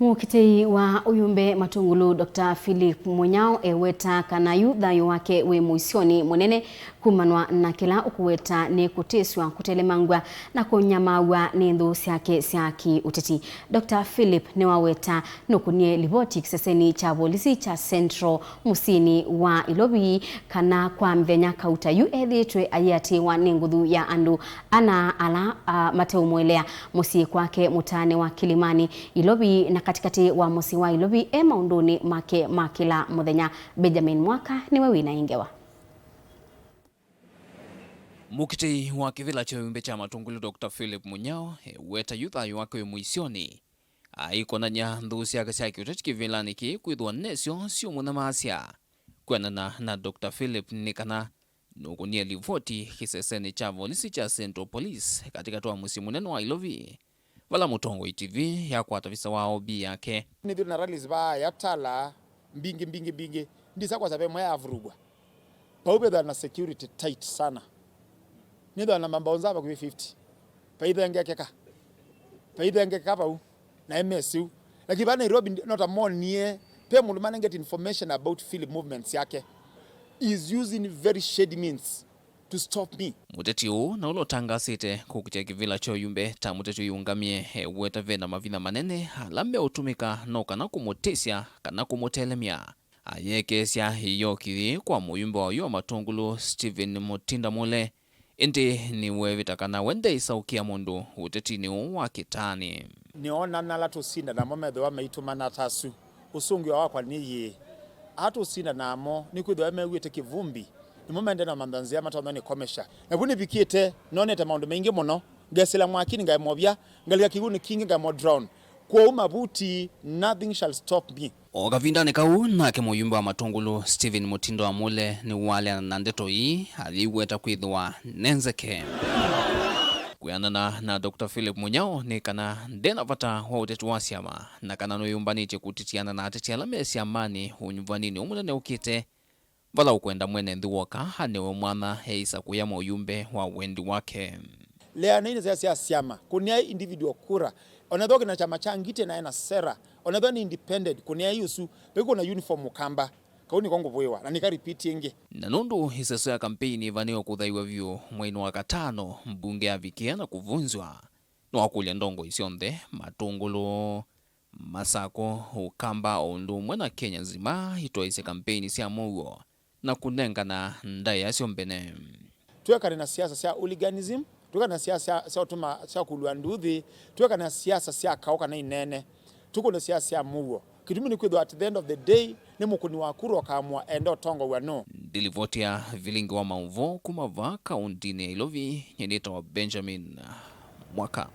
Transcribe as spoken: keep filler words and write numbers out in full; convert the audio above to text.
Mũkitĩi wa ũyũmbe Matũngũlũ, Doctor Philip Mũnyao, eweta kana yu thayũ wake wĩ mũisyonĩ mũnene kumanwa na kĩla ũkũweta nĩ kũtĩsw'a kũtelemangw'a na kũnyamaaw'a nĩ nthũ syake sya kĩ-ũteti. Doctor Philip nĩwaweta nũkũnie livoti kĩsesenĩ kya volisi kya Central mũsyĩnĩ wa Ilovi kana kwa mĩthenya kauta yu ethĩĩtwe ayĩatĩĩwa nĩ nguthu ya andũ ana ala, a, mateũmũelea mũsyĩ kwake mũtaanĩ wa Kĩlĩmanĩ, Ilovi, na katĩkatĩ wa mũsyĩ wa Ilovi e maũndũnĩ make ma kĩla mũthenya. Benjamin Mwaka nĩwe wĩ na ĩ ngewa. Mũkitĩi wa kĩvĩla kya ũyũmbe kya Matũngũlũ, Doctor Philip Mũnyao, eweta yu thayũ wake wĩ mũisyonĩ, aikonany'a nthũ syake sya kĩũteti kĩvĩlanĩ kĩĩ kwĩthĩwa nesyo syũmũnyamaasya. Kwĩanana na Doctor Philip nĩ kana nũkũnie livoti kĩsesenĩ kya volisi kya Central Police katĩkatĩ wa mũsyĩ mũnene wa Ilovi, vala mũtongoi T V yakwata visa wa O B yake. Nĩthĩwe na rallies vaa ya Tala, mbingĩ, mbingĩ, mbingĩ. Ndisa kwa sababu ĩmwe yavurugwa. Pau vethwa na security tight sana. Nĩthwa na mambaũnza vakuvĩ fifty. Paithengekeka. Paithengekeka vau. Na M S U. Lakini vaa Nairobi ndi-, no ta monie, pe mũndũ manengete information about Philip movements yake. He is using very shady means to stop me. Mũteti ũũ na ũla ũtangaasĩte kũkitĩa kĩvĩla kya ũyũmbe ta mũteti ũyũngamĩe, eweta ve na mavinya manene ala meũtũmĩka no kana kũmũtĩsya kana kũmũtelemya. Ayeekesya ĩyoki yĩĩ kwa mũyũmbe wa ũyũ wa Matũngũlũ, Stephen Mũtinda Mũle, ĩndĩ nĩwevĩta kana we ndeĩsaũkĩa mũndũ ũtetinĩ ũũ wa kĩtaanĩ. Nĩona na ala tũsinda namo methĩwa maitũmana ta asu. Ũsũngĩo wakwa nĩ yĩĩ, ala tũsinda namo nĩkwĩthĩwa mew'ĩte kĩvumbi, nĩmo mendee na mantha nzĩa matonya nĩkomesha. Na vu nĩvikĩte, nonete maũndũ maingĩ mũno, ngesĩla mwakini ngaemovya, ngalika kĩw'ũnĩ kingĩ ngaemo drown. Kwoou mavuti, nothing shall stop me. O kavindanĩ kau, nake mũyũmbe wa Matũngũlũ, Stephen Mũtindo Amule, nĩwaleana na ndeto ii, ayĩweta kwĩthĩwa nĩ nzeke. Kwĩanana na Doctor Philip Mũnyao, nĩ kana nde na vata wa ũteti wa syama, na kana nũyũmbanĩtye kũtitiana na ateti ala me syamanĩ ũnyuvaninĩ ũũ mũnene ũkĩte, vala ũkwenda mwene nthĩ woka anewe mwanya eĩsa kũya mũyũmbe wa wendi wake. Leanai na sya, sya syama, kũneai individual kura. Onethwa kĩna kyama kya ngitĩ na ena sera, onethwa nĩ independent, kũneai ũsu, vaikũ na uniform mũkamba. Kau nĩko ngũvũĩwa, na nĩka repeat ĩngĩ. Na nũndũ ĩseso ya kampeini ĩvanĩwe kũthaiw'a vyũ mweinĩ wa katano, mbunge yavikie na kũvunzwa, nĩwakũlya ndongoi syonthe, Matũngũlũ, Masakũ, Ũkamba o ũndũ ũmwe na Kenya nzima itwaĩĩsye kampeini sya mũuo na kũnengana ndaĩa syo mbene. Twĩkane na siasa sya hooliganism, twĩkane na siasa sya, sya ũtũma, sya kũlua nduthi, twĩkane na siasa sya kaũ kana inene, tũkũne siasa sya mũuo. Kĩtumi nĩ kwĩthĩwa at the end of the day, nĩ mũkũni wa kura ũkaamũa enda ũtongow'a nũũ. Ndilivoti ya vilingi wa maũvoo kuma vaa kaũntinĩ ya Ilovi, nyie nĩtawa Benjamin Mwaka.